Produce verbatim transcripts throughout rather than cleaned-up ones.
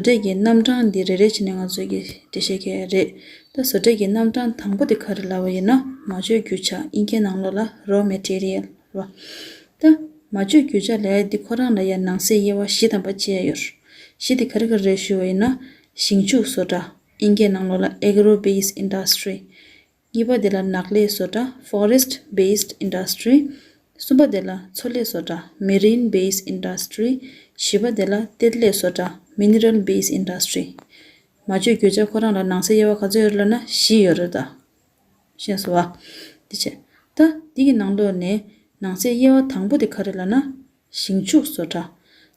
གྲས་ཀྱི་རྣམ་གྲངས་འདི་རེ་རེ་བྱས་ནས་ང་ཚོས་ཀྱི་འགྲེལ་བཤད་བརྒྱབ་ཡ་རེད། ད་བཟོ་གྲས་ཀྱི་རྣམ་གྲངས་དང་པོ་དེ་ག་རེ་ལབ་པ་ཡིན་ན། མ་བཅོས་རྒྱུ་ཆ། ཨིན་སྐད་ནང་ལོགས་ལ་raw material རེད་བ། ད་མ་བཅོས་རྒྱུ་ཆ་ལབ་ཡ་འདི་ཁོ་རང་ལ་ཡ་ནང་གསེས་དབྱེ་བ་བཞི་དང་པོ་ཕྱེ་ཡ་ཡོད། བཞི་དེ་ག་རེ་ག་རེ་རེད་ཞུ་བ་ཡིན་ན། ཞིང་ཕྱུགས་བཟོ་གྲྭ། ཨིན་སྐད་ནང་ལོགས་ལ་agro based industry། གཉིས་པ་དེ་ལ་ནགས་ལས་བཟོ་གྲྭ། forest based industry། གསུམ་པ་དེ་ལ་མཚོ་ལས་བཟོ་གྲྭ། marine based industry། བཞི་པ་དེ་ལ་གཏེར་ལས་བཟོ་གྲྭ། mineral based industry། མ་བཅོས་རྒྱུ་ཆ་ཁོ་རང་ལ་ནང་གསེས་དབྱེ་བ་ག་ཚོད་ཡོད་རེད་ལབ་ན་བཞི་ཡོད་རེད་ད། ཤེས་སོང་བ། དེ་བྱས། ད་འདི་གི་ནང་ལོགས་ནས་ནང་གསེས་དབྱེ་བ་དང་པོ་དེ་ག་རེ་ལབ་ན། ཞིང་ཕྱུགས་བཟོ་གྲྭ།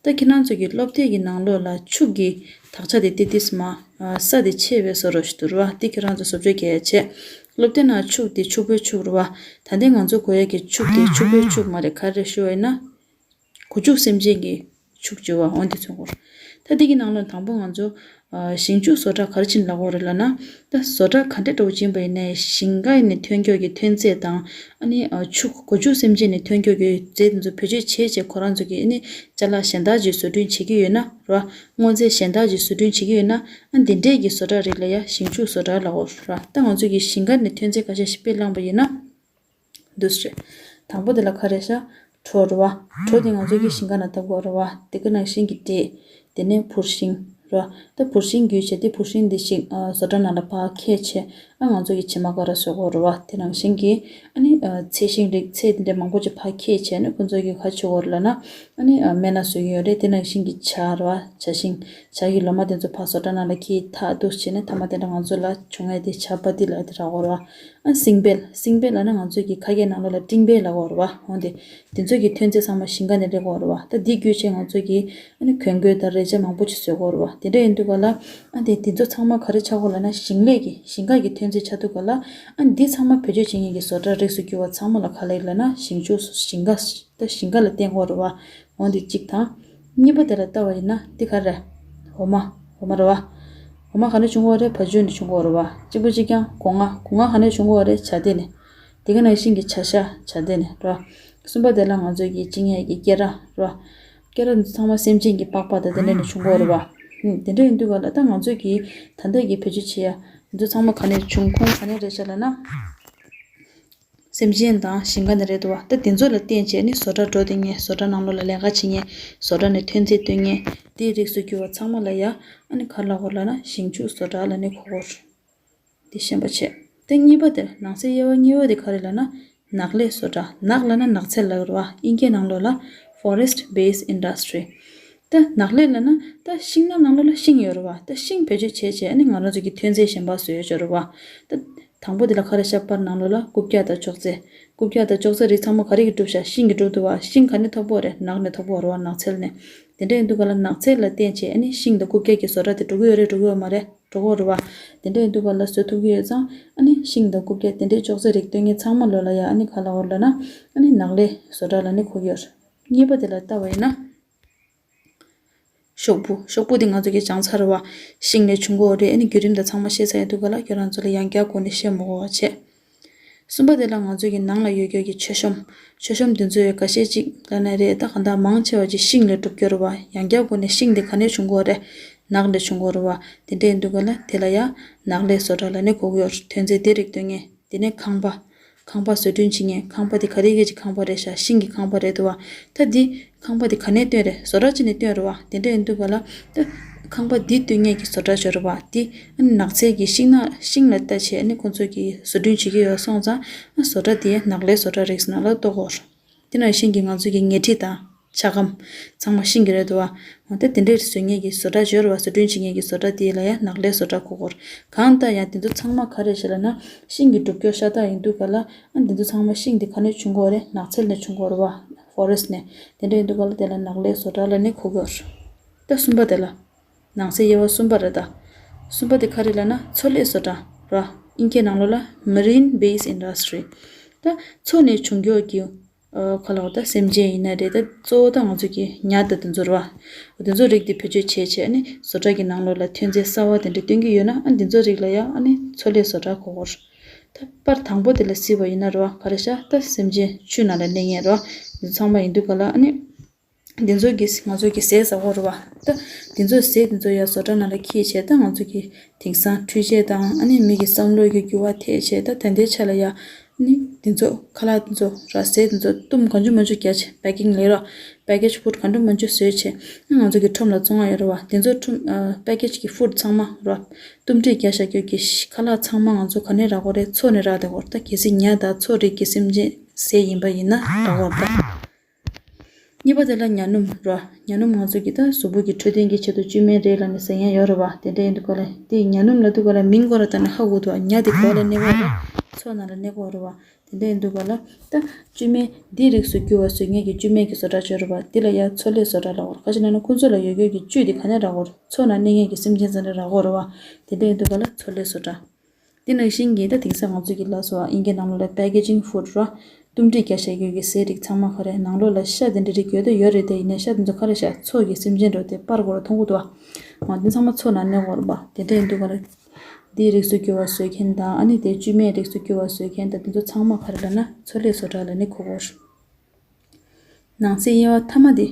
ད་ཁྱེད་རང་ཚོ་གི་སློབ་དེབ་ཀྱི་ནང་ལོགས་ལ་ཕྱུགས་ཀྱི་དག་ཆ་དེ་ཏི་ཏིས་མ། ཨ། ས་དེ་ཆེ་བའི་བཟོ་འདྲ་ཞིག་འདུག་རེད་བ། དེ་ཁྱེད་རང་ཚོ་བཟོ་བཅོས་རྒྱག་ཡ་བྱས། སློབ་དེབ་ནང་ཕྱུགས་དེ་ཕྱུག་པོའི་ཕྱུགས་རེད་བ། ད་ལྟའི་ང་ཚོ་གོ་ཡ་གི་ཕྱུགས་དེ་ཕྱུག་པོའི་ཕྱུགས་མ་རེད། ག་རེ་ཞུ་བ་ཡིན་ན། སྒོ་ཕྱུགས་སེམས་ཅན་གྱི་ཕྱུགས་བྱེད་པ་འོ་འདི་མཚོན་གོ། ད་འདི་གི་ནང་ལོགས་དང་པོ་ང་ཚོ། ཨ། ཞིང་ཕྱུགས་བཟོ་གྲྭ་ག་རེ་བྱས་ནས་ལབ་ཀྱི་ཡོད་རེད་ལབ་ན། ད་བཟོ་གྲྭ་ག་འདྲ་འདྲ་བོ་ཅིག་ཡིན་པ་ཡིན་ནའི་ཞིང་ཁ་ནས་ཐོན་སྐྱོད་ཀྱི་ཐོན་རྫས་དང་། ཨ་ནི། ཨ། ཕྱུགས། སྒོ་ཕྱུགས་སེམས་ཅན་ནས་ཐོན་སྐྱོད་ཀྱི་རྫས་དེ་ཚོ་བེད་སྤྱོད་བྱས་བྱས་ཁོ་རང་ཚོ་གིས་ཨ་ནི་ཅ་ལག་གཞན་དག་ཅིག་བཟོ་སྐྲུན་བྱེད་ཀྱི་ཡོད་ན་རེད་བ། དངོས་རྫས་གཞན་དག་ཅིག་བཟོ་སྐྲུན་བྱེད་ཀྱི་ཡོད་ན། ཨ། འདི་འདྲས་ཀྱི་བཟོ་གྲྭ་རིགས་ལ་ཡ་ཞིང་ཕྱུགས་བཟོ་གྲྭ་ལབ་ཀྱི་ཡོད་རེད་བ། ད་ང་ཚོ་གི་ཞིང་ཁ་ནས་ཐོན་རྫས་ཁ་ཤས་ཤིག་དཔེ་བླངས་པ་ཡིན་ན། འདུག་སེ་རེད། དང་པོ་དེ་ལ་ག་རེ་ཤག་གྲོ་རེད་བ། གྲོ་དེ་ང་ཚོ་གི་ཞིང་ཁ་ནང་བཏབ་ཀྱི་ཡོད་རེད་བ། དེ་ག་ནང་བཞིན་གྱི་འབྲས། དེ་ནས་བུར་ཤིང་རེད་བ། ད་བུར་ཤིང་རྒྱུ་བྱས་དེ་བུར་ཤིང་འདི་ཞིག་ཨ། བཟོ་གྲྭ་ནང་ལ་ཕར་འཁྱེར་བྱས། ཨ། ང་ཚོ་གི་བྱེ་མ་ཀ་ར་བཟོ་གི་ཡོད་རེད་བ། དེ་ནང་བཞིན་གྱི་ཨ་ནི། ཨ། ཚལ་ཤིང་རིགས་ཚལ་དེ་འདྲ་མང་པོ་ཅིག་ཕར་འཁྱེར་བྱས་ནས་ཁོ་ཚོ་གི་ག་རེ་བྱེད་ཀྱི་ཡོད་རེད་ལབ་ན། ཨ་ནི། ཨ། སྨན་སྣ་བཟོ་གི་ཡོད་རེད། དེ་ནང་བཞིན་གྱི་ཇ་རེད་བ། ཇ་ཤིང་། ཇ་གི་ལོ་མ་དེ་ཚོ་ཕར་བཟོ་གྲྭ་ནང་ལ་འཁྱེར་ཐག་འདུག་སེ་བྱས་ནས་མཐའ་མ་དེ་འདྲ་ང་ཚོ་ལ་བྱུང་ཡ་དེ་ཇ་པ་ཏི་ལབ་དེ་རག་གི་ཡོད་རེད་བ། ཨ། སྲིང་བལ། སྲིང་བལ་ལབ་ན་ང་ཚོས་ཀྱི་ཁ་སྐད་ནང་ལོགས་ལ་སྤྲིང་བལ་ལབ་ཀྱི་ཡོད་རེད་བ། འོན་ཏེ། དེ་ཚོ་གི་ཐོན་རྫས་ཚང་མ་ཞིང་ཁ་ནས་སླེབས་ཀྱི་ཡོད་རེད་བ། ད་འདི་བརྒྱུད་བྱས་ང་ཚོས་ཀྱི་ཨ་ནི་གོས་གོས་དང་རས་ཆས་མང་པོ་ཅིག་བཟོ་གི་ཡོད་རེད་བ། དེ་འདྲ་ཡིན་དུས་ག་ལ། ཨ། དེ་དེ་ཚོ་ཚང་མ་ག་རེ་ཆགས་ཀྱི་ཡོད་ལབ་ན། ཞིང་ལས་ཀྱི་ཞིང་ཁ་གི་ཐོན་རྫས་ཆགས་དུས་ག་ལ། ཨ། འདི་ཚང་མ་བེད་སྤྱོད་བྱེད་མཁན་གྱི་བཟོ་གྲྭ་རིགས་སུ་གྱུར་པ་ཚང་མ་ལ་ག་ལབ་ཡོད་ལབ་ན། ཞིང་ཕྱུགས། ཞིང་ཁ། ད་ཞིང་ཁ་ལ་བརྟེན་གྱི་ཡོད་རེད་བ། འོ་འདི་གཅིག་དང་། གཉིས་པ་དེ་ལ་ལྟ་བ་ཡིན་ན་འདི་ག་རེ། འོ་མ། འོ་མ་རེད་བ། འོ་མ་ག་ནས་བྱུང་གི་ཡོད་རེད། བ་ཕྱུགས་ནས་བྱུང་གི་ཡོད་རེད་བ། གཅིག་པ་གཅིག་རྐྱང་། སྒོ་ང་། སྒོ་ང་ག་ནས་བྱུང་གི་ཡོད་རེད། ཇ་དེ་ནས། དེ་ག་ནང་བཞིན་གྱི་ཇ་ཤ། ཇ་དེ་ནས་རེད་བ། གསུམ་པ་དེ་ལ་ང་ཚོས་ཀྱི་བཅིངས་ཡས་ཀྱི་སྐེ་རགས་རེད་བ། སྐེ་རགས་འདི་ཚང་མ་སེམས་ཅན་གྱི་པགས་པ་དང་དེ་འདྲ་ནས་བྱུང་གི་ཡོད་རེད་བ། ཧུམ། དེ་འདྲ་ཡིན་དུས་ག་ལ། ད་ང་ཚོས་ཀྱི་ད་ལྟ་གི་བེད་སྤྱོད་བྱེད་ཡ་འདི་ཚོ་ཚང་མ་ག་ནས་བྱུང་ཁུངས་ག་ནས་རེད་ཤག་ལབ་ན། སེམས་ཅན་དང་ཞིང་ཁ་ནས་རེད་འདུག་བ། ད་དེ་ཚོ་ལ་བརྟེན་བྱས་ནི་བཟོ་གྲྭ་འགྲོ་བསྡད་མཁན། བཟོ་གྲྭ་ནང་ལོགས་ལ་ལས་ཀ་བྱེད་མཁན། བཟོ་གྲྭ་ནས་ཐོན་རྫས་བཏོན་མཁན། དེའི་རིགས་སུ་གྱུར་པ་ཚང་མ་ལ་ཡ་ཨ་ནི་ག་རེ་ལབ་ཀྱི་ཡོད་ལབ་ན། ཞིང་ཕྱུགས་བཟོ་གྲྭ་ལབ་ནས་གོ་གི་ཡོད། འདི་ཤེས་པ་བྱས། ད་གཉིས་པ་དེ། ནང་གསེས་དབྱེ་བ་གཉིས་པ་དེ་ག་རེ་ལབ་ན། ནགས་ལས་བཟོ་གྲྭ། ནགས་ལབ་ན་ནགས་ཚལ་ལབ་ཀྱི་ཡོད་རེད་བ། ཨིན་སྐད་ནང་ལོགས་ལ་forest based industry། ད་ནགས་ལས་ལབ་ན་ད་ཤིང་ནགས་ནང་ལོགས་ལ་ཤིང་ཡོད་རེད་བ། ད་ཤིང་བེད་སྤྱོད་བྱས་བྱས་ཨ་ནི་ང་རང་ཚོ་གི་ཐོན་རྫས་གཞན་པ་བཟོ་ཡ་ཅིག་ཡོད་རེད་བ། ད་དང་པོ་དེ་ལ་ག་རེ་ཤག་པར་ནང་ལོགས་ལ་རྐུབ་བཀྱག་དང་ཅོག་ཙེ། རྐུབ་བཀྱག་དང་ཅོག་ཙེ་རིགས་ཚང་མ་ག་རེ་གིས་གྲུབ་ཤག་ཤིང་གིས་གྲུབ་འདུག་བ། ཤིང་ག་ནས་ཐོབ་ཀྱི་ཡོད་རེད། ནགས་ནས་ཐོབ་ཀྱི་ཡོད་རེད་བ། ནགས་ཚལ་ནས། དེ་འདྲ་ཡིན་དུས་ག་ལ་ནགས་ཚལ་ལ་བརྟེན་བྱས་ཨ་ནི་ཤིང་དང་རྐུབ་བཀྱག་གི་བཟོ་གྲྭ་དེ་འགྲོ་གི་ཡོད་རེད། འགྲོ་གི་ཡོད་མ་རེད། འགྲོ་གི་ཡོད་རེད་བ། དེ་འདྲ་ཡིན་དུས་ག་ལ་བཟོ་ཐུབ་ཀྱི་ཡོད་ཙང་ཨ་ནི་ཤིང་དང་རྐུབ་བཀྱག་དེ་འདྲའི་ཅོག་ཙེ་རིགས་བཏོན་མཁན་ཚང་མ་ལོགས་ལ་ཡ་ཨ་ནི་ག་རེ་ལབ་ཀྱི་ཡོད་ལབ་ན། ཨ་ནི་ནགས་ལས་བཟོ་གྲྭ་ལབ་ནས་གོ་གི་ཡོད་རེད། གཉིས་པ་དེ་ལ་ལྟ་བ་ཡིན་ན། ཤོག་བུ། ཤོག་བུ་འདི་ང་ཚོ་གིས་སྦྱངས་ཚར་བ། ཤིང་ནས་བྱུང་གི་ཡོད་རེད། ཨ་ནི་བརྒྱུད་རིམ་དང་ཚང་མ་ཤེས་ཚར་ཡོད་དུས་ག་ལ་ཁྱོད་རང་ཚོ་ལ་ཡང་བསྐྱར་སྒོ་ནས་བཤད་མི་དགོས་པ་བྱས། གསུམ་པ་དེ་ལ་ང་ཚོ་གི་ནང་ལ་ཡོད་རྒྱུ་གི་མཆོད་གཤོམ། མཆོད་གཤོམ་འདི་ཚོ་ཡོད། འགའ་ཤས་ཅིག་ལབ་ན་རེད། ད་གང་ལྟར་མང་ཆེ་བ་ཅིག་ཤིང་ལས་གྲུབ་ཀྱི་ཡོད་རེད་བ། ཡང་བསྐྱར་སྒོ་ནས་ཤིང་འདི་ག་ནས་བྱུང་གི་ཡོད་རེད། ནགས་ལས་བྱུང་གི་ཡོད་རེད་བ། དེ་འདྲ་ཡིན་དུས་ག་ལ་དེ་ལ་ཡ་ནགས་ལས་བཟོ་གྲྭ་ལབ་ནས་གོ་གི་ཡོད་རེད། ཐོན་རྫས་དེ་རིགས་བཏོན་མཁན། དེ་ནས་ཁང་པ། ཁང་པ་བཟོ་སྐྲུན་བྱེད་མཁན། ཁང་པ་དེ་ག་རེ་གི་ཅིག་ཁང་པ་རེད་ཤག་ཤིང་གི་ཁང་པ་རེད་འདུག་བ། ད་འདི་ཁང་པ་དེ་ག་ནས་བཏོན་རེད། བཟོ་གྲྭ་ཅིག་ནས་བཏོན་རེད་བ། དེ་འདྲ་ཡིན་དུས་ག་ལ་ད་ཁང་པ་འདི་བཏོན་མཁན་གྱི་བཟོ་གྲྭ་ཅིག་ཡོད་རེད་བ། དེ་ཨ་ནི་ནགས་ཚལ་གྱི་ཤིང་ནགས་ཤིང་ལ་ལྟ་བྱས་ཨ་ནི་ཁོང་ཚོ་གིས་བཟོ་སྐྲུན་བྱེད་ཀྱི་ཡོད་སོང་ཙང་ཨ་བཟོ་གྲྭ་དེ་ནགས་ལས་བཟོ་གྲྭ་རིགས་ནང་ལ་གཏོགས་ཀྱི་ཡོད་རེད། དེ་ནང་བཞིན་གྱི་ང་ཚོ་གི་ཉལ་ཁྲི་དང་ཇ་སྒམ་ཚང་མ་ཤིང་གི་རེད་འདུག་བ། འོ་ད་དེ་འདྲའི་བཟོ་མཁན་གྱི་བཟོ་གྲྭ་ཅིག་ཡོད་རེད་བ། བཟོ་སྐྲུན་བྱེད་མཁན་གྱི་བཟོ་གྲྭ་དེ་ལ་ཡ་ནགས་ལས་བཟོ་གྲྭ་གོ་གི་ཡོད་རེད། གང་ལྟར་ཡང་དེ་ཚོ་ཚང་མ་ག་རེ་རེད་ལབ་ན་ཤིང་གི་གྲུབ་སྐྱོར་ཤ་སྟག་ཡིན་དུས་ག་ལ་ཨ་འདི་ཚོ་ཚང་མ་ཤིང་དེ་ག་ནས་བྱུང་གི་ཡོད་རེད། ནགས་ཚལ་ནས་བྱུང་གི་ཡོད་རེད་བ། ཕོ་རེ་སི་ཊི་ནས། དེ་འདྲ་ཡིན་དུས་ག་ལ་དེ་ལ་ནགས་ལས་བཟོ་གྲྭ་ལབ་ནས་གོ་གི་ཡོད་རེད། ད་གསུམ་པ་དེ་ལ། ནང་གསེས་དབྱེ་བ་གསུམ་པ་རེད་ད། གསུམ་པ་དེ་ག་རེ་ལབ་ན་མཚོ་ལས་བཟོ་གྲྭ་ར། ཨིན་སྐད་ནང་ལོགས་ལ་Marine Based Industry། ད་མཚོ་ནས་བྱུང་རྒྱུ་གི་ཨ་ག་ལབ་དགོས་རེད། ད་སེམས་ཅན་ཡིན་ན་རེད། ད་གཙོ་བོ་ད་ང་ཚོ་གི་ཉ་དང་དེ་ཚོ་རེད་བ། དེ་ཚོ་རིགས་དེ་བེད་སྤྱོད་བྱས་བྱས་ཨ་ནི་བཟོ་གྲྭ་གི་ནང་ལོགས་ལ་ཐོན་རྫས་གསར་བ་དེ་འདྲ་བཏོན་གྱི་ཡོད་ན་ཨ་འདི་ཚོ་རིགས་ལ་ཡ་ཨ་ནི་མཚོ་ལས་བཟོ་གྲྭ་གོ་གི་ཡོད་རེད། ད་པར་དང་པོ་དེ་ལ་གཟིགས་པ་ཡིན་ན་རེད་བ། ག་རེ་ཤག་ད་སེམས་ཅན་ཆུ་ནང་ལ་གནས་མཁན་རེད་བ། འདི་ཚང་མ་ཡིན་དུས་ག་ལ་ཨ་ནི། འདི་ཚོ་གི་ང་ཚོ་གི་ཟས་ཟ་གོ་རེད་བ། ད་འདི་ཚོ་ཟས་འདི་ཚོ་ཡ་བཟོ་གྲྭ་ནང་ལ་འཁྱེར་བྱས། ད་ང་ཚོ་གི་དེང་སང་འཕྲུལ་ཆས་དང་ཨ་ནི་མི་གི་བསམ་བློ་གི་འགྱུར་བ་ཐེབས་བྱས། ད་ད་ལྟའི་ཆ་ལ་ཡ་ཨ་ནི་འདི་ཚོ་ཁ་ལག་འདི་ཚོ་ར་ཟས་འདི་ཚོ་བཏུམ་གང་བྱུང་མང་བྱུང་རྒྱག་བྱས། པེ་ཀིང་ལས་ར་པེ་ཀེ་ཇི་ཕུཌ་གང་བྱུང་མང་བྱུང་བཟོས་བྱས། ང་ཚོ་གི་ཁྲོམ་ལ་བཙོང་ཡ་ཡོད་རེད་བ། འདི་ཚོ་ཁྲོམ་པེ་ཀེ་ཇི་གི་ཕུཌ་ཚང་མ་ར་བཏུམ་སྒྲིག་རྒྱག་བཞག་རྒྱུ་གི་ཁ་ལག་ཚང་མ་ང་ཚོ་ག་ནས་རག་གོ་རེད། མཚོ་ནས་རག་བསྡད་ཡོད་རེད། ད་གལ་སྲིད་ཉ་དང་མཚོ་རིགས་ཀྱི་སེམས་ཅན་ཟས་ཡིན་པ་ཡིན་ན་རག་གོ་རེད་ད། གཉིས་པ་དེ་ལ་ཉ་སྣུམ་ར། ཉ་སྣུམ་ང་ཚོ་གི་ད་གཟུགས་པོ་གི་འཕྲོད་བསྟེན་གྱི་ཆེད་དུ་བཅོས་མའི་རིགས་ལབ་ནས་ཟེར་མཁན་ཡོད་རེད་བ། དེ་འདྲ་ཡིན་དུས་ག་ལ་དེ་ཉ་སྣུམ་ལབ་དུས་ག་ལ་མིང་གོ་ལ་ལྟ་ནས་ཧ་གོ་འདུག་བ། ཉ་དེ་གོ་ལ་གནས་གོ་རེད། མཚོ་ནང་ལ་གནས་གོ་རེད་བ། དེ་འདྲ་ཡིན་དུས་ག་ལ་ད་བཅོས་མའི་འདིའི་རིགས་སུ་གྱུར་བ་བཟོ་མཁན་གྱི་བཅོས་མའི་གི་བཟོ་གྲྭ་ཅིག་ཡོད་རེད་བ། འདི་ལ་ཡ་མཚོ་ལས་བཟོ་གྲྭ་ལབ་ཀྱི་ཡོད་རེད། ག་ཅི་ལབ་ན་ཁོ་ཚོ་ལ་ཡོད་རྒྱུ་གི་བཅུད་དེ་ག་ནས་རག་གོ་རེད། མཚོ་ནང་གནས་མཁན་གྱི་སེམས་ཅན་ཚང་ནས་རག་གོ་རེད་བ། དེ་འདྲ་ཡིན་དུས་ག་ལ་མཚོ་ལས་བཟོ་གྲྭ། དེ་ནང་བཞིན་གྱི་ད་དེང་སང་ང་ཚོ་གི་ལ་སོ་ཨིན་སྐད་ནང་ལོགས་ལ་པེ་ཀེ་ཇིང་ཕུཌ་ར། བཏུམ་སྒྲིག་རྒྱག་བྱ་རྒྱུ་གི་ཟས་རིགས་ཚང་མ་ག་རེ་ནང་ལོགས་ལ་ཤ་དེ་འདྲ་རིགས་ཡོད་དེ་ཡོད་རེད། དེ་ཡིན་ནའི་ཤ་དེ་ཚོ་ག་རེ་ཤ་མཚོ་གི་སེམས་ཅན་འདྲ་དེ་པར་གོ་ར་མཐོང་གི་འདུག་བ། འོ་དེ་ཚང་མ་མཚོ་ནང་གནས་གོ་རེད་པ། དེ་འདྲ་ཡིན་དུས་ག་རེ་དེའི་རིགས་སུ་གྱུར་བ་བཟོ་མཁན་དང་ཨ་ནི་དེ་བཅོས་མའི་རིགས་སུ་གྱུར་བ་བཟོ་མཁན་དང་དེ་ཚོ་ཚང་མ་ག་རེ་ལབ་ན་མཚོ་ལས་བཟོ་གྲྭ་ལབ་ནས་གོ་གོ་རེད། ནང་གསེས་དབྱེ་བ་མཐའ་མ་དེ།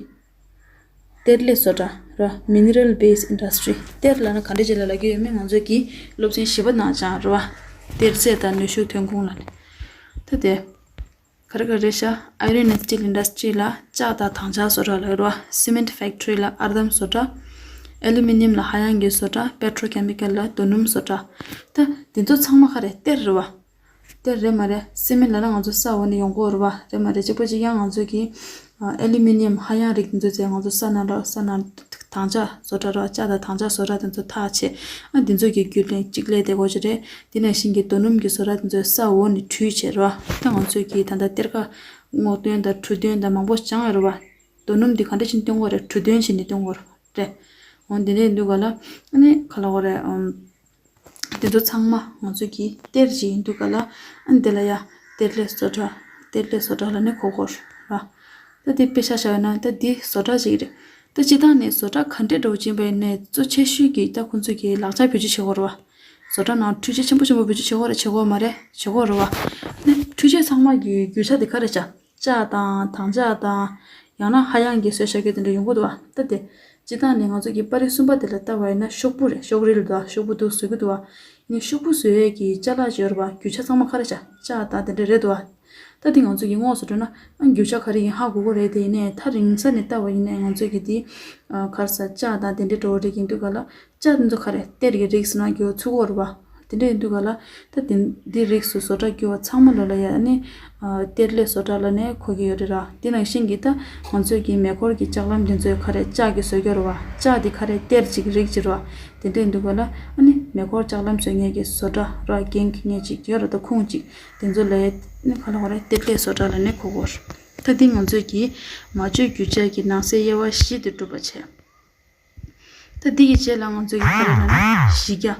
གཏེར་ལས་བཟོ་གྲྭ་ར། Mineral Based Industry། གཏེར་ལབ་ན་ག་འདྲ་ཅིག་ལ་ལབ་ཀྱི་ཡོད་མེད་ང་ཚོ་གི་སློབ་ཚན་བཞི་པ་ནང་སྦྱངས་རེད་བ། གཏེར་རྫས་དང་ནུས་ཤུགས་ཐོན་ཁུངས་ལབ་ནས། ད་དེ། ག་རེ་ག་རེ་ཤ། Iron and Steel Industry ལ་ལྕགས་དང་དྭངས་ལྕགས་བཟོ་གྲྭ་ལབ་རེད་བ། Cement Factory ལ་ཨར་འདམ་བཟོ་གྲྭ། Aluminium ལ་ཧ་ཡང་གི་བཟོ་གྲྭ། Petrochemical ལ་རྡོ་སྣུམ་བཟོ་གྲྭ། ད་དེ་ཚོ་ཚང་མ་ག་རེ་གཏེར་རེད་བ། དེ་རེད་མ་རེད། སི་མེན་ལབ་ན་ང་ཚོ་ས་འོག་ནས་ཡོང་གི་ཡོད་རེད་བ། རེད་མ་རེད། གཅིག་པ་གཅིག་རྐྱང་ང་ཚོ་གི་ཨ་ཨེ་ལུ་མི་ནི་ཡམ་ཧ་ཡང་རིགས་འདི་ཚོ་ཚོས་ང་ཚོ་ས་ནང་ལ་ས་ནང་དྭངས་ལྕགས་བཟོ་གྲྭ་རེད་བ། ལྕགས་དང་དྭངས་ལྕགས་བཟོ་གྲྭ་དེ་ཚོ་འཐག་བྱས། ཨ་འདི་ཚོ་གི་རྒྱུ་ལས་གཅིག་ལས་དེ་གོ་ཅི་རེད། དེ་ནང་བཞིན་གྱི་རྡོ་སྣུམ་གྱི་བཟོ་གྲྭ་དེ་ཚོ་ས་འོག་ནས་བྲུས་བྱས་རེད་བ། ད་ང་ཚོ་གི་ད་ལྟ་གཏེར་ཁ་སྔོག་འདོན་དང་འཁྲུ་འདོན་དང་མང་པོ་སྦྱངས་ཡོད་རེད་བ། རྡོ་སྣུམ་འདི་ག་འདྲ་བྱས་ནས་བཏོན་དགོས་རེད། འཁྲུ་འདོན་བྱས་ནས་བཏོན་དགོས་རེད། འོ་འདི་འདྲ་ཡིན་དུས་ག་ལ་ཨ་ནི་ག་ལ་གོ་རེད། ཨམ། དེ་ཚོ་ཚང་མ་ང་ཚོ་གི་གཏེར་ཅིག་ཡིན་དུས་ག་ལ། ཨ་ནི་དེ་ལ་ཡ་གཏེར་ལས་བཟོ་གྲྭ། གཏེར་ལས་བཟོ་གྲྭ་ལབ་ནས་གོ་གོ་ར། ད་དེ་དཔེ་ཆ་བཞག་ཡོད་ན་ད་འདི་བཟོ་གྲྭ་ཅིག་རེད། ད་སྤྱིར་བཏང་ནས་བཟོ་གྲྭ་ག་འདྲས་འདྲ་བོ་ཅིག་ཡིན་པ་ཡིན་ནའི་གཙོ་ཆེ་ཤོས་ཀྱི་ད་ཁོང་ཚོ་གི་ལག་ཆ་བེད་སྤྱོད་བྱེད་གོ་ར་བ། བཟོ་གྲྭ་ནང་འཕྲུལ་ཆས་ཆེན་པོ་ཆེན་པོ་བེད་སྤྱོད་བྱེད་གོ་ར་བྱེད་གོ་མ་རེད། བྱེད་གོ་ར་བ། ཨ་ནི་འཕྲུལ་ཆས་ཚང་མ་གི་རྒྱུ་ཆ་དེ་ག་རེ་བྱ། ལྕགས་དང་དྭངས་ལྕགས་དང་། ཡང་ན་ཧ་ཡང་གི་བཟོས་བཞག་རྒྱུ་དེ་འདྲ་ཡོང་གི་འདུག་བ། ད་དེ། སྤྱིར་བཏང་ནས་ང་ཚོ་གི་པར་རིས་གསུམ་པ་དེ་ལ་ལྟ་བ་ཡིན་ན་ཤོག་བུ་རེད། ཤོག་རིལ་དང་ཤོག་བུ་དུ་བཟོ་གི་འདུག་བ། ཡིན་ནའི་ཤོག་བུ་བཟོ་ཡས་ཀྱི་ཅ་ལག་ཅིག་ཡོད་རེད་བ། རྒྱུ་ཆ་ཚང་མ་ག་རེ་བྱ། ལྕགས་དང་དེ་འདྲ་རེད་འདུག་བ། ད་དེ་ང་ཚོ་གི་དངོས་སུ་འགྲོ་ན་ཨ་རྒྱུ་ཆ་ག་རེ་ཡིན་ཧ་གོ་གི་རེད། དེ་ཡིན་ནའི་ཐག་རིང་ས་ནས་ལྟ་བ་ཡིན་ནའི་ང་ཚོ་གི་དེ། ག་རེ་ཟ། ལྕགས་དང་དེ་འདྲ་འདྲ་བོ་རེད། ཡིན་དུས་ག་ལ། ལྕགས་དེ་ཚོ་ག་རེ་གཏེར་གྱི་རིགས་ནང་གི་ཚུད་ཀྱི་ཡོད་རེད་བ། དེ་འདྲ་ཡིན་དུས་ག་ལ། ད་དེ་འདི་རིགས་སུ་བཟོ་གྲྭ་བསྐྱུར་བ་ཚང་མ་ལོ་ལ་ཡ་ནི། ཨ་གཏེར་ལས་བཟོ་གྲྭ་ལ་ནས་གོ་གི་ཡོད་རེད་ར། དེ་ནང་བཞིན་གྱི་ད་ང་ཚོས་ཀྱི་མེ་འཁོར་གྱི་ལྕགས་ལམ་དེ་ཚོའི་ག་རེ་ལྕགས་ཀྱི་བཟོ་གི་ཡོད་རེད་བ། ལྕགས་དེ་ག་རེ་གཏེར་གཅིག་རིགས་གཅིག་རེད་བ། དེ་འདྲ་ཡིན་དུས་ག་ལ་ཨ་ནི་མེ་འཁོར་ལྕགས་ལམ་བཟོ་མཁན་གྱི་བཟོ་གྲྭ་ར་འགན་འཁྱེར་མཁན་ཅིག་ཡོད་རེད། ད་ཁུངས་གཅིག་དེ་ཚོ་ལ་ནི་ག་ལ་ག་རེ་གཏེར་ལས་བཟོ་གྲྭ་ལ་ནི་གོ་གོ་རེད། ད་འདི་ང་ཚོས་ཀྱི་མ་བཅོས་རྒྱུ་ཆ་གི་ནང་གསེས་དབྱེ་བ་བཞི་དེ་གྲུབ་པ་བྱས། ད་འདི་གི་རྗེས་ལ་ང་ཚོས་ཀྱི་ག་རེ་ལབ་ན་གཞི་རྒྱ།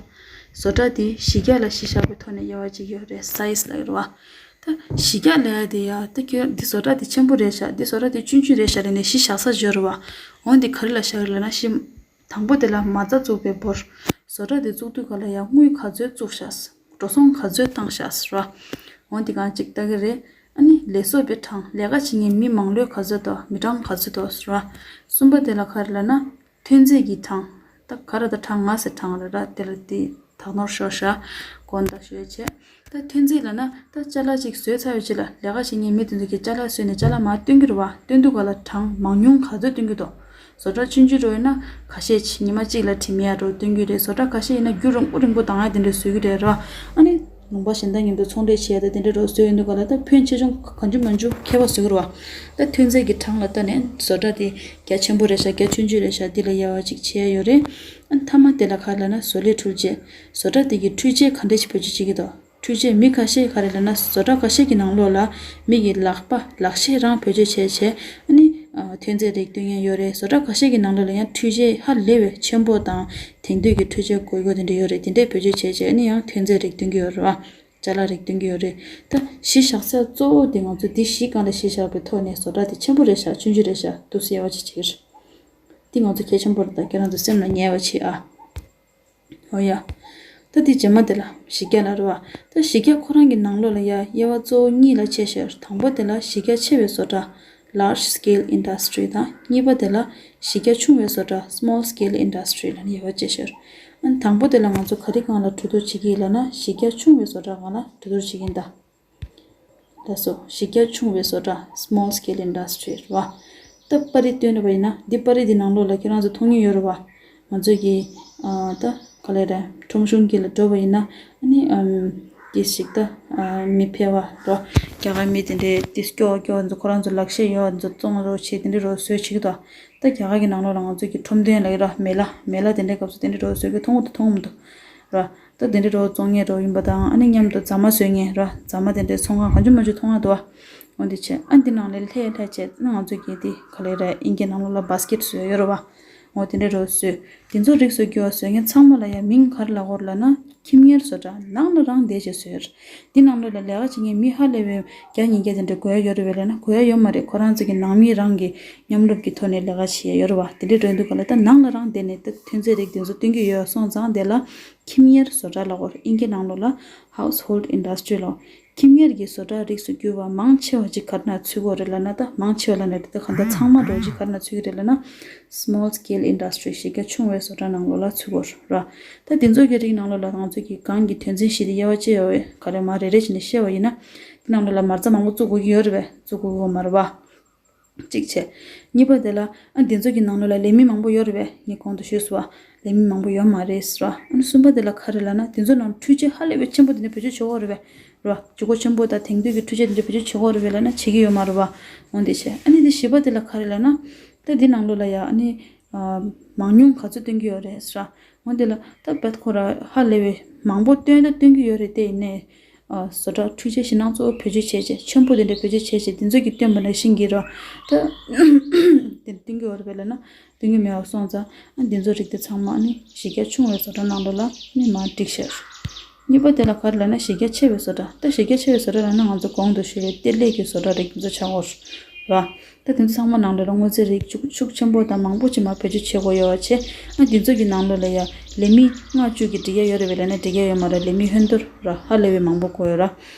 བཟོ་གྲྭ་དེ་གཞི་རྒྱ་ལ་གཞི་བཞག་པའི་ཐོག་ནས་དབྱེ་བ་གཅིག་ཡོད་རེད། སའི་ཛི་ལབ་ཡོད་རེད་བ། ད་གཞི་རྒྱ་ལབ་ཡ་དེ་ཡ་ད་ཁྱོད་འདི་བཟོ་གྲྭ་དེ་ཆེན་པོ་རེད་ཤག་འདི་བཟོ་གྲྭ་དེ་ཆུང་ཆུང་རེད་ཤག་ལབ་ནས་གཞི་བཞག་ས་ཡོད་རེད་བ། འོ་འདི་ག་རེ་ལ་བཞག་ཡོད་ལབ་ན་གཞི། དང་པོ་དེ་ལ་མ་རྩ་བཙུགས་པའི་བོར། བཟོ་གྲྭ་དེ་བཙུགས་དུས་ག་ལ་ཡ་དངུལ་ག་ཚོད་བཙུགས་ཤག་འགྲོ་སོང་ག་ཚོད་བཏང་ཤག་ར། འོ་འདི་གང་གཅིག་ལྟ་གི་རེད། ཨ་ནི་ལས་བཟོ་པའི་གྲངས། ལས་ཀ་བྱེད་མཁན་མི་མང་ལོས་ག་ཚོད་འདུག་མི་གྲངས་ག་ཚོད་འདུག་ཟེར་བ། གསུམ་པ་དེ་ལ་ག་རེ་ལབ་ན། ཐོན་རྫས་ཀྱི་གྲངས། ད་ག་རེ་ད་གྲངས་ང་ཟེར་གྲངས་རེད་ར། དེ་ལ་དེ་དག་ནོར་ཤོར་ཤག་དགོངས་དག་ཞུ་ཡ་བྱས། ད་ཐོན་རྫས་ལབ་ན་ད་ཅ་ལག་ཅིག་བཟོས་ཚར་བའི་རྗེས་ལ་ལས་ཀ་བྱེད་མཁན་མི་དེ་ཚོ་གིས་ཅ་ལག་བཟོས་ནས་ཅ་ལག་མར་སྟོན་གྱི་རེད་བ། སྟོན་དུས་ག་ལ་གྲངས་མང་ཉུང་ག་ཚོད་སྟོན་གྱི་འདུག་བཟོ་གྲྭ་ཆུང་ཆུང་འདྲ་ཡིན་ན་ཁ་ཤས་ཉི་མ་གཅིག་ལ་ཁྲིམས་ཡ་འདྲ་སྟོན་གྱི་རེད། བཟོ་གྲྭ་ཁ་ཤས་ཡིན་ན་རྒྱུན་རིང་པོ་རིང་པོ་འདང་ཡ་དེ་འདྲ་བཟོ་གི་རེད་ར། ཨ་ནི་ལུང་པ་གཞན་དག་མཉམ་དུ་ཚོང་འབྲེལ་བྱེད་ཡ་དང་དེ་འདྲ་འདྲ་བཟོ་ཡོང་དུས་ག་ལ་ད་ཕོན་ཆེ་ཆུང་གང་བྱུང་མང་བྱུང་ཁྱད་པར་བཟོ་གི་རེད་བ། ད་ཐོན་རྫས་ཀྱི་གྲངས་ལ་ལྟ་ནས་བཟོ་གྲྭ་དེ་རྒྱ་ཆེན་པོ་རེད་ཤག་རྒྱ་ཆུང་ཆུང་རེད་ཤག་འདི་ལ་དབྱེ་བ་གཅིག་ཕྱེ་ཡ་ཡོད་རེད། ཨ་ནི་མཐའ་མ་དེ་ལ་ག་རེ་ལབ་ན་བཟོ་ལས་འཕྲུལ་ཆས། བཟོ་གྲྭ་དེ་གི་འཕྲུལ་ཆས་ག་འདྲ་ཞིག་བེད་སྤྱོད་བྱེད་ཀྱི་འདུག་འཕྲུལ་ཆས་མི་ཁ་ཤས་ག་རེ་ལབ་ན་བཟོ་གྲྭ་ཁ་ཤས་ཀྱི་ནང་ལོགས་ལ་མི་གི་ལག་པ་ལག་ཤེས་རང་བེད་སྤྱོད་བྱས་བྱས་ཨ་ནི་ཨ་ཐོན་རྫས་རིགས་སྟོན་མཁན་ཡོད་རེད། བཟོ་གྲྭ་ཁ་ཤས་ཀྱི་ནང་ལོགས་ལ་ཡང་འཕྲུལ་ཆས་ཧ་ལས་པའི་ཆེན་པོ་དང་དེང་དུས་ཀྱི་འཕྲུལ་ཆས་དགོས་དགོས་དེ་འདྲ་ཡོད་རེད། དེ་འདྲས་བེད་སྤྱོད་བྱས་བྱས་ཨ་ནི་ཡང་ཐོན་རྫས་རིགས་སྟོན་གྱི་ཡོད་རེད་བ། ཅ་ལག་རིགས་སྟོན་གྱི་ཡོད་རེད། ད་གཞི་བཞག་ས་གཙོ་བོ་དེ་ང་ཚོ་འདི་བཞི་སྒང་ལ་གཞི་བཞག་པའི་ཐོག་ནས་བཟོ་གྲྭ་དེ་ཆེན་པོ་རེད་ཤག་ཆུང་ཆུང་རེད་ཤག་འདུག་སེ་དབྱེ་བ་ཅིག་བྱེད་ཀྱི་རེད། འདི་ང་ཚོ་གལ་ཆེན་པོ་རེད། ད་ཁྱེད་རང་ཚོ་སེམས་ལ་ངེས་པ་བྱེད་ཨ། འོ་ཡ། ད་འདི་རྗེས་མ་དེ་ལ་གཞི་རྒྱ་ལབ་རེད་བ། ད་གཞི་རྒྱ་ཁོ་རང་གི་ནང་ལོགས་ལ་ཡ་དབྱེ་བ་གཙོ་བོ་གཉིས་ལ་ཕྱེ་ཤག་དང་པོ་དེ་ལ་གཞི་རྒྱ་ཆེ་བའི་བཟོ་གྲྭ། large scale industry དང་གཉིས་པ་དེ་ལ་གཞི་རྒྱ་ཆུང་བའི་བཟོ་གྲྭ་small scale industry ལབ་ནས་དབྱེ་བ་ཕྱེ་ཤར། ཨ་ནི་དང་པོ་དེ་ལ་ང་ཚོ་ག་རེ་སྒང་ལ་གྲོས་བསྡུར་བྱེད་ཀྱི་ཡིན་ལབ་ན་གཞི་རྒྱ་ཆུང་བའི་བཟོ་གྲྭ་སྒང་ལ་གྲོས་བསྡུར་བྱེད་ཀྱི་ཡིན་ད། ལགས་སོ། གཞི་རྒྱ་ཆུང་བའི་བཟོ་གྲྭ་small scale industry རེད་བ། ད་པར་རིས་སྟོན་པ་ཡིན་ན་འདི་པར་རིས་འདི་ནང་ལོགས་ལ་ཁྱེད་རང་ཚོ་མཐོང་མྱོང་ཡོད་རེད་བ། ང་ཚོ་གི་ཨ་ད་ག་ལེ་རེད་ཁྲོམ་གཞུང་གི་ལ་འགྲོ་བ་ཡིན་ན་ཨ་ནི་ཨམ་ཏིས་ཞིག་ད་ཨ་མི་ཕལ་བ་རོ་རྒྱ་གར་མི་དེ་འདྲའི་ཏིས་སྐྱོ་སྐྱོ་ཚོ་ཁོ་རང་ཚོ་ལག་ཤེས་ཡོད་ཚོ་བཙོང་རོགས་བྱེད་དེ་འདྲའི་རོགས་བཟོས་བྱེད་ཀྱི་འདུག་ད་རྒྱ་གར་གི་ནང་ལོགས་ལ་ང་ཚོ་གི་ཁྲོམ་སྟོན་ལ་ཡོད་ར་མེ་ལ་མེ་ལ་དེ་འདྲའི་སྐབས་སུ་དེ་འདྲའི་རོགས་བཟོས་གི་མཐོང་གི་འདུག་མཐོང་གི་མི་འདུག་ར། ད་དེ་འདྲའི་རོགས་བཙོང་མཁན་རོགས་ཡིན་པ་དང་ཨ་ནི་མཉམ་དུ་རྫ་མ་བཟོས་མཁན་ར་རྫ་མ་དེ་འདྲའི་ཚོང་ཁང་གང་བྱུང་མང་བྱུང་མཐོང་ཡ་འདུག་བ། འོ་འདི་བྱས་ཨ་འདི་ནང་ལས་ལྷས་ལྷས་བྱས་ན་ང་ཚོ་གི་འདི་ག་ལེ་ར་ཨིན་སྐད་ནང་ལོགས་ལ་བྷ་སི་ཀེ་ཊི་བཟོས་ཡོད་རེད་བ། འོ་དེ་འདྲའི་རོགས་བཟོས་དེ་ཚོ་རིགས་སུ་གྱུར་བ་བཟོས་མཁན་ཚང་མ་ལ་ཡ་མིང་ག་རེ་ལབ་དགོས་རེད་ལབ་ན་ཁྱིམ་གཉེར་བཟོ་གྲྭ་ནང་ལ་རང་བསྡད་བྱས་བཟོས་ཡོད་རེད། འདི་ནང་ལོགས་ལ་ལས་ཀ་བྱེད་མཁན་མི་ཧ་ལས་པའི་བརྒྱ་ཉིས་བརྒྱ་དེ་འདྲ་དགོས་ཡ་ཡོད་རེད་བས་ལབ་ན་དགོས་ཡ་ཡོད་མ་རེད། ཁོ་རང་ཚོ་གི་ནང་མི་རང་གི་མཉམ་རུབ་ཀྱི་ཐོག་ནས་ལས་ཀ་བྱེད་ཡ་ཡོད་རེད་བ། དེ་འདྲའི་རོགས་འདུག་ག་ལ་ད་ནང་ལ་རང་བསྡད་ནས་ད་ཐོན་རྫས་རིགས་དེ་ཚོ་སྟོན་གྱི་ཡོད་སོང་ཙང་དེ་ལ་ཁྱིམ་གཉེར་བཟོ་གྲྭ་ལབ་དགོས་རེད། ཨིན་སྐད་ནང་ལོགས་ལ་household industry ལབ། ཁྱིམ་གཉེར་གྱི་བཟོ་གྲྭ་རིགས་སུ་གྱུར་བ་མང་ཆེ་བ་ཅིག་ག་རེ་ནང་ཚུད་ཀྱི་ཡོད་རེད་ལབ་ན་ད་མང་ཆེ་བ་ལབ་ན་རེད་ད་ག་འདྲ་ཚང་མ་འགྲོ་ཅིག་ག་རེ་ནང་ཚུད་ཀྱི་རེད་ལབ་ན་small scale industry གཞི་རྒྱ་ཆུང་བའི་བཟོ་གྲྭ་ནང་ལོགས་ལ་ཚུད་ཀྱི་ཡོད་རེད། ད་དེ་ཚོ་གི་རིགས་ནང་ལོགས་ལ་ང་ཚོ་གི་གང་གི་དོན་ཚན་བཞི་དེ་དབྱེ་བ་ཕྱེ་ཡོད་པས་ག་རེ་མ་རེ་རེ་བྱས་ནས་བཤད་པ་ཡིན་ན་དེ་ནང་ལོགས་ལ་མ་རྩ་མང་པོ་བཙུགས་དགོས་ཀྱི་ཡོད་རེད་པས་བཙུགས་དགོས་ཀྱི་ཡོད་མ་རེད་པ། གཅིག་བྱས། གཉིས་པ་དེ་ལ་ཨ་འདི་ཚོ་གི་ནང་ལོགས་ལ་ལས་མི་མང་པོ་ཡོད་རེད་པས་ངས་གོང་དུ་ཞུས་སོང་བ། ལས་མི་མང་པོ་ཡོད་མ་རེད་ཟེར་བ། ཨ་ནི་གསུམ་པ་དེ་ལ་ག་རེ་ལབ་ན་དེ་ཚོ་ནང་འཕྲུལ་ཆས་ཧ་ལས་པའི་ཆེན་པོ་དེ་འདྲ་བེད་སྤྱོད་བྱེད་ཀྱི་ཡོད་རེད་པས། རེད་བ། ལྗིད་ཁོག་ཆེན་པོ་དང་དེང་དུས་ཀྱི་འཕྲུལ་ཆས་དེ་འདྲ་བེད་སྤྱོད་བྱེད་ཀྱི་ཡོད་རེད་པས་ལབ་ན་བྱེད་ཀྱི་ཡོད་མ་རེད་བ། འོ་འདི་བྱས། ཨ་ནི་དེ་བཞི་པ་དེ་ལ་ག་རེ་ལབ་ན། ད་འདི་ནང་ལོགས་ལ་ཡ་ཨ་ནི། ཨ་མང་ཉུང་ག་ཚོད་བཏོན་གྱི་ཡོད་རེད་ཟེར་བ། འོ་འདི་ལ་ད་བད་ཁོ་ར་ཧ་ལས་པའི་མང་པོ་བཏོན་ད་བཏོན་གྱི་ཡོད་རེད་དེ་ཡིན་ནའི། ཨ་བཟོ་གྲྭ་འཕྲུལ་ཆས་ཞེད་སྣང་གཙོ་བོ་བེད་སྤྱོད་བྱས་བྱས་ཆེན་པོ་དེ་འདྲ་བེད་སྤྱོད་བྱས་བྱས་དེ་ཚོ་གི་བཏོན་པ་ནང་བཞིན་གྱི་ར་ད་དེ་བཏོན་གྱི་ཡོད་རེད་པས་ལབ་ན་བཏོན་གྱི་མེད་པ་སོང་ཙང་ཨ་འདི་ཚོ་རིགས་དེ་ཚང་མ་ཨ་ནི་གཞི་རྒྱ་ཆུང་བའི་བཟོ་གྲྭ་ནང་ལོགས་ལ་ནི་མར་བསྒྲིགས་ཤག་གཉིས་པ་དེ་ལ་ག་རེ་ལབ་ན་གཞི་རྒྱ་ཆེ་བའི་བཟོ་གྲྭ། ད་གཞི་རྒྱ་ཆེ་བའི་བཟོ་གྲྭ་ལབ་ན་ང་ཚོ་གོང་དུ་ཞུས་པའི་གཏེར་ལས་ཀྱི་བཟོ་གྲྭ་རིགས་དེ་ཚོ་ཆགས་ཀྱི་ཡོད་རེད་བ། ད་དེ་ཚོ་ཚང་མ་ནང་ལོགས་ལ་དངོས་རྫས་རིགས་ཤུགས་ཤུགས་ཆེན་པོ་དང་མང་པོ་ཅིག་མར་བེད་སྤྱོད་བྱེད་དགོས་ཡོད་པ་བྱས། ཨ་དེ་ཚོ་གི་ནང་ལོགས་ལ་ཡ་ལས་མི་ལྔ་བཅུ་གི་སྒྲིག་ཡ་ཡོད་རེད་པས་ལབ་ན་སྒྲིག་ཡ་ཡོད་མ་རེད། ལས་མི་ཧོན་ཐོར་ར་ཧ་ལས་པའི་མང་པོ་དགོས་ཡོད་ར།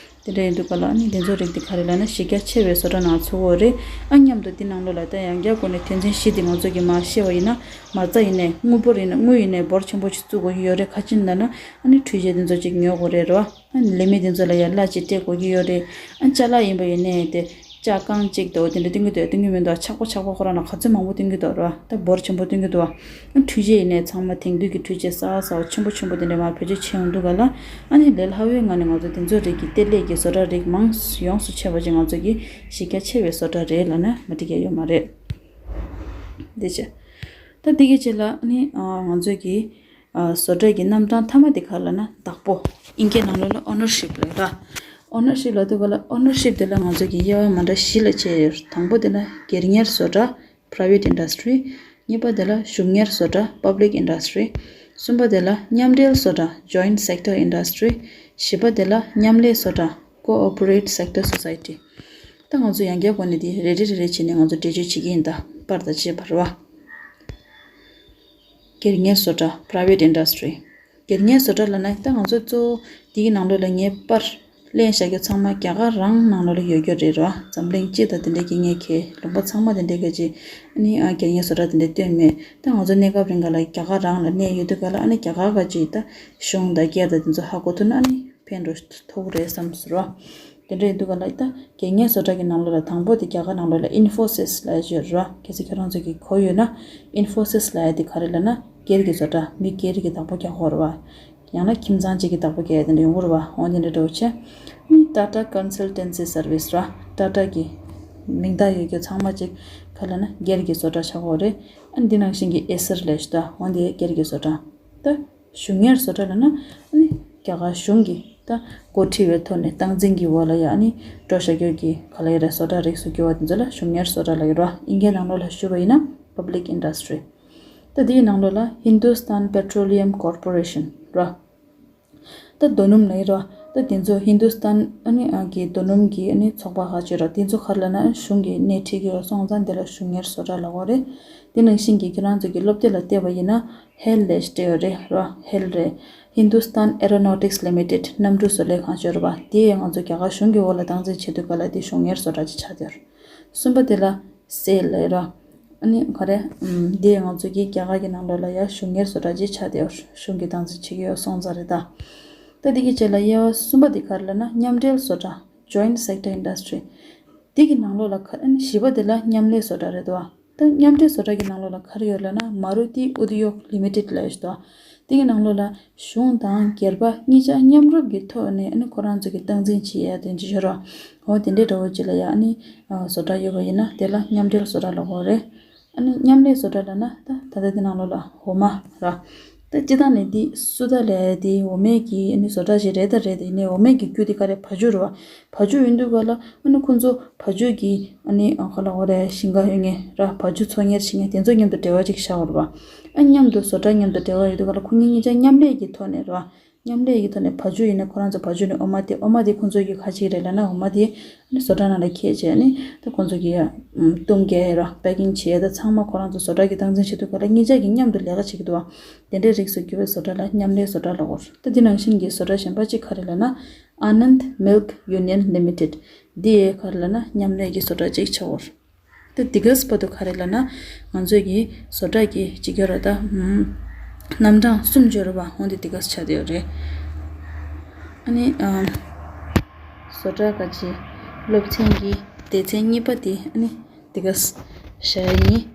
དེ་འདྲ་ཡིན་དུས་ག་ལ་ཨ་ནི་དེ་ཚོ་རིགས་དེ་ག་རེ་ལབ་ན་གཞི་རྒྱ་ཆེ་བའི་བཟོ་གྲྭ་ནང་ཚུད་ཀྱི་ཡོད་རེད། ཨ་མཉམ་དུ་དེ་ནང་ལོགས་ལ་ད་ཡང་བསྐྱར་སྒོ་ནས་དོན་ཚན་བཞི་དེ་ང་ཚོ་གི་མར་བཤད་པ་ཡིན་ན་མ་རྩ་ཡིན་ནའི་དངུལ་འབོར་ཡིན་ན་དངུལ་ཡིན་ནའི་འབོར་ཆེན་པོ་ཅིག་བཙུགས་དགོས་ཀྱི་ཡོད་རེད། ག་ཅི་ཡིན་ལབ་ན་ཨ་ནི་འཕྲུལ་ཆས་དེ་ཚོ་ཅིག་ཉོ་དགོས་རེད་ར། ཨ་ནི་ལས་མི་དེ་ཚོ་ལ་ཡང་གླ་ཅིག་སྤྲད་དགོས་ཀྱི་ཡོད་རེད། ཨ་ཅ་ལག་ཡིན་པ་ཡིན་ནའི་དེ་ལྕགས་རྐང་གཅིག་དང་དེ་འདྲ་སྟོན་གྱི་འདུག་སྟོན་གྱི་མི་འདུག་ཆག་པོ་ཆག་པོ་ཁོ་རང་ལ་ག་ཚོད་མང་པོ་སྟོན་གྱི་འདུག་ར། ད་འབོར་ཆེན་པོ་སྟོན་གྱི་འདུག་ཨ་འཕྲུལ་ཆས་ཡིན་ནའི་ཚང་མ་དེང་དུས་ཀྱི་འཕྲུལ་ཆས་གསར་པ་གསར་པ་ཆེན་པོ་ཆེན་པོ་དེ་འདྲ་མར་བེད་སྤྱོད་བྱེད་ཡོང་དུས་ག་ལ་ཨ་ནི་ལས་སླ་བོའི་ངང་ནས་ང་ཚོ་དེ་ཚོ་རིགས་ཀྱི་གཏེར་ལས་ཀྱི་བཟོ་གྲྭ་རིགས་མང་ཡོངས་སུ་ཆེ་བ་ཅིག་ང་ཚོ་གི་གཞི་རྒྱ་ཆེ་བའི་བཟོ་གྲྭ་རེད་ལབ་ན་མ་འགྲིག་ཡ་ཡོད་མ་རེད། འདི་བྱས། ད་འདི་གི་རྗེས་ལ་ཨ་ནི་ང་ཚོ་གི་ཨ་བཟོ་གྲྭ་གི་རྣམ་གྲངས་མཐའ་མ་དེ་ག་རེ་ལབ་ན་བདག་པོ། ཨིན་སྐད་ནང་ལོགས་ལ་ownership ལབ་ར། ownership ལབ་དུས་ག་ལ་ownership དེ་ལ་ང་ཚོ་གི་དབྱེ་བ་མ་འདྲ་བཞི་ལ་ཕྱེ་ཡོད། དང་པོ་དེ་ལ་སྒེར་གཉེར་བཟོ་གྲྭ་private industry། གཉིས་པ་དེ་ལ་གཞུང་གཉེར་བཟོ་གྲྭ་public industry། གསུམ་པ་དེ་ལ་མཉམ་འབྲེལ་བཟོ་གྲྭ་joint sector industry། བཞི་པ་དེ་ལ་མཉམ་ལས་བཟོ་གྲྭ་cooperative sector society། ད་ང་ཚོ་ཡང་བསྐྱར་སྒོ་ནས་དེ་རེ་རེ་རེ་རེ་བྱས་ནས་ང་ཚོ་འགྲེལ་བརྗོད་བྱེད་ཀྱི་ཡིན་ད་པར་དང་བཅས་པ་རེད་བ། སྒེར་གཉེར་བཟོ་གྲྭ་private industry། སྒེར་གཉེར་བཟོ་གྲྭ་ལབ་ན་ད་ང་ཚོ་གཙོ་བོ་འདི་གི་ནང་ལོགས་ལ་ངས་པར་ལེན་བཞག་རྒྱུ་ཚང་མ་རྒྱ་གར་རང་ནང་ལོགས་ལ་ཡོད་རྒྱུ་རེད་ར། འཛམ་གླིང་སྤྱི་དང་དེ་འདྲའི་གི་ངས་ཁྱེད་ལུང་པ་ཚང་མ་དེ་འདྲའི་གི་ཅི་ཨ་ནི་ཨ་སྒེར་གཉེར་བཟོ་གྲྭ་དེ་འདྲ་བཏོན་མེད། ད་ང་ཚོ་གནས་སྐབས་རིང་ག་ལ་རྒྱ་གར་རང་ལ་གནས་ཡོད་དུས་ག་ལ་ཨ་ནི་རྒྱ་གར་ག་ཅི་ད་གཞུང་དང་སྒེར་དང་དེ་ཚོ་ཧ་གོ་ཐུབ་ན་ཨ་ནི་ཕན་འགྲོ་ཐུབ་རེད་བསམ་ཟེར་རོ། དེ་འདྲ་ཡིན་དུས་ག་ལ་ད་སྒེར་གཉེར་བཟོ་གྲྭ་གི་ནང་ལོགས་ལ་དང་པོ་དེ་རྒྱ་གར་ནང་ལོགས་ལ་Infosys ལབ་ཡ་ཅིག་ཡོད་རེད་བ། གལ་སྲིད་ཁྱེད་རང་ཚོ་གི་གོ་ཡོད་ན་Infosys ལབ་ཡ་དེ་ག་རེ་ལབ་ན་སྒེར་གྱི་བཟོ་གྲྭ་མི་སྒེར་གྱི་བདག་པོ་རྒྱག་གི་ཡོད་རེད་བ། ཡང་ན་ཁྱིམ་ཚང་གཅིག་གི་བདག་པོ་རྒྱག་ཡ་དེ་འདྲ་ཡོང་གི་རེད་བ། འོ་དེ་འདྲ་འདྲ་བོ་བྱས། ཨ་ནི་Tata Consultancy Service ར། Tata གི་མིང་བཏགས་ཡོད་རྒྱུ་ཚང་མ་ཅིག་ག་ལབ་ན་སྒེར་གྱི་བཟོ་གྲྭ་ཆགས་ཀྱི་ཡོད་རེད། ཨ་ནི་འདི་ནང་བཞིན་གྱི་Acer ལབ་ཡ་ཅིག་ད་འོ་དེ་སྒེར་གྱི་བཟོ་གྲྭ། ད་གཞུང་གཉེར་བཟོ་གྲྭ་ལབ་ན་ཨ་ནི་རྒྱ་གར་གཞུང་གི་ད་འགོ་ཁྲིད་པའི་ཐོག་ནས་སྟངས་འཛིན་གྱི་འོག་ལ་ཡ་ཨ་ནི་འགྲོ་བཞག་རྒྱུ་གི་ག་ལབ་ཡ་རེད། བཟོ་གྲྭ་རིགས་སུ་གྱུར་བ་དེ་ཚོ་ལ་གཞུང་གཉེར་བཟོ་གྲྭ་ལབ་ཀྱི་རེད་བ། ཨིན་སྐད་ནང་ལོགས་ལ་ཞུས་པ་ཡིན་ན་Public Industry། ད་དེའི་ནང་ལོགས་ལ་Hindustan Petroleum Corporation རེད་བ། ད་རྡོ་སྣུམ་ལབ་ཀྱི་རེད་བ། ད་དེ་ཚོ་Hindustan ཨ་ནི་ཨ་གི་རྡོ་སྣུམ་གྱི་ཨ་ནི་ཚོགས་པ་ཁག་ཅིག་རེད་བ། དེ་ཚོ་ག་རེ་ལབ་ན་གཞུང་གིས་སྣེ་ཁྲིད་ཀྱི་ཡོད་སོང་ཙང་དེ་ལ་གཞུང་གཉེར་བཟོ་གྲྭ་ལབ་ཀྱི་ཡོད་རེད། དེ་ནང་བཞིན་གྱི་ཁྱེད་རང་ཚོ་གི་སློབ་དེབ་ལ་བལྟས་པ་ཡིན་ན་ཧེལ་ལབ་ཡ་ཅིག་བྲིས་ཡོད་རེད་རེད་བ། ཧེལ་རེད། Hindustan Aeronautics Limited གནམ་གྲུ་བཟོ་ལས་ཁང་ཅིག་ཡོད་རེད་བ། དེ་ཡང་ང་ཚོ་རྒྱ་གར་གཞུང་གི་འོག་ལ་སྟངས་འཛིན་བྱེད་དུས་ག་ལ་དེ་གཞུང་གཉེར་བཟོ་གྲྭ་ཅིག་ཆགས་བསྡད་ཡོད་རེད། གསུམ་པ་དེ་ལ་སེལ་ལབ་ར། ཨ་ནི་ག་རེ། ཨམ། འདི་ང་ཚོ་གི་རྒྱ་གར་གྱི་ནང་ལོགས་ལ་ཡ་གཞུང་གཉེར་བཟོ་གྲྭ་ཅིག་ཆགས་བསྡད་ཡོད། གཞུང་གིས་སྟངས་འཛིན་བྱེད་ཀྱི་ཡོད་སོང་ཙང་རེད་ད། ད་འདི་གི་རྗེས་ལ་དབྱེ་བ་གསུམ་པ་འདི་ག་རེ་ལབ་ན་མཉམ་འབྲེལ་བཟོ་གྲྭ། Joint Sector Industry། འདི་གི་ནང་ལོགས་ལ་ག་ཨ་ནི་བཞི་པ་དེ་ལ་མཉམ་ལས་བཟོ་གྲྭ་རེད་དོ། ད་མཉམ་འབྲེལ་བཟོ་གྲྭ་གི་ནང་ལོགས་ལ་ག་རེ་ཡོད་ལབ་ན་མ་རུ་ཏི་ཨུ་དི་ཡོག་ལི་མི་ཊེཌ་ལབ་ཡོད་དོ། འདི་གི་ནང་ལོགས་ལ་གཞུང་དང་སྒེར་པ་གཉིས་ཆ་མཉམ་རུབ་ཀྱི་ཐོག་ནས་ཨ་ནི་ཁོ་རང་ཚོ་གི་སྟངས་འཛིན་བྱེད་ཡ་དེ་འདྲ་ཡོད་ར། འོ་དེ་འདྲའི་འདྲ་བོ་ཅིག་ལ་ཡ་ཨ་ནི་ཨ་བཟོ་གྲྭ་ཡོད་པ་ཡིན་ན་དེ་ལ་མཉམ་འབྲེལ་བཟོ་གྲྭ་ལབ་དགོས་རེད། ཨ་ནི་མཉམ་ལས་བཟོ་གྲྭ་ལབ་ན་ད་ད་ལྟ་དེ་ནང་ལོགས་ལ་འོ་མ་ར། ད་སྤྱིར་བཏང་ནས་འདི་སུ་ད་ལས་དེ་འོ་མའི་གི་ཨ་ནི་བཟོ་གྲྭ་ཞིག་རེད་ད་རེད་དེ་ཡིན་ནའི་འོ་མའི་གི་རྒྱུ་དེ་ག་རེ་བ་ཕྱུགས་རེད་བ། བ་ཕྱུགས་ཡིན་དུས་ག་ལ་ཨ་ནི་ཁོ་ཚོ་བ་ཕྱུགས་ཀྱི་ཨ་ནི་ཨ་ག་ལ་འོ་རེད་ཞིང་ཁ་ཡོད་ངེས་ར་བ་ཕྱུགས་འཚོ་གཉེར་བྱེད་མཁན་དེ་ཚོ་མཉམ་དུ་འབྲེལ་བ་ཅིག་བཞག་དགོས་རེད་བ། ཨ་མཉམ་དུ་བཟོ་གྲྭ་མཉམ་དུ་འབྲེལ་བ་ཡོད་དུས་ག་ལ་ཁོ་གཉིས་གཉིས་ཆ་མཉམ་ལས་ཀྱི་ཐོག་ནས་ར། མཉམ་ལས་ཀྱི་ཐོག་ནས་བ་ཕྱུགས་ཡིན་ན་ཁོ་རང་ཚོ་བ་ཕྱུགས་ནས་འོ་མ་དེ་འོ་མ་དེ་ཁོང་ཚོ་གི་ཁ་ཅིག་རེད་ལབ་ན་འོ་མ་དེ་ཨ་ནི་བཟོ་གྲྭ་ནང་ལ་ཁྱེར་བྱས་ཨ་ནི་ད་ཁོང་ཚོ་གི་ཡ་བཏུང་རྒྱག་ཡ་ར་པེ་ཀིང་བྱེད་ཡ་ད་ཚང་མ་ཁོ་རང་ཚོ་བཟོ་གྲྭ་གི་སྟངས་འཛིན་བྱེད་དུས་ག་ལ་གཉིས་ཆ་གི་མཉམ་དུ་ལས་ཀ་བྱེད་ཀྱི་འདུག་བ། དེ་འདྲའི་རིགས་སུ་གྱུར་པའི་བཟོ་གྲྭ་ལ་མཉམ་ལས་བཟོ་གྲྭ་ལབ་དགོས། ད་འདི་ནང་བཞིན་གྱི་བཟོ་གྲྭ་གཞན་པ་གཅིག་ག་རེ་ལབ་ན་Anand Milk Union Limited། འདི་ག་རེ་ལབ་ན་མཉམ་ལས་ཀྱི་བཟོ་གྲྭ་གཅིག་ཆགས་ཡོད། ད་འདི་ག་སྤ་དུ་ག་རེ་ལབ་ན་ང་ཚོས་ཀྱི་བཟོ་གྲྭ་གི་གཅིག་གྱུར་ར་ད་ཨམ་རྣམ་གྲངས་གསུམ་སྦྱོར་བ་འོང་དེ་འདི་ག་ཆགས་བསྡད་ཡོད་རེད། ཨ་ནི་ཨམ་བཟོ་གྲྭ་ག་ཅི་སློབ་ཚན་གྱི་སྡེ་ཚན་གཉིས་པ་དེ་ཨ་ནི་འདི་ག་བཞག་ཡིན།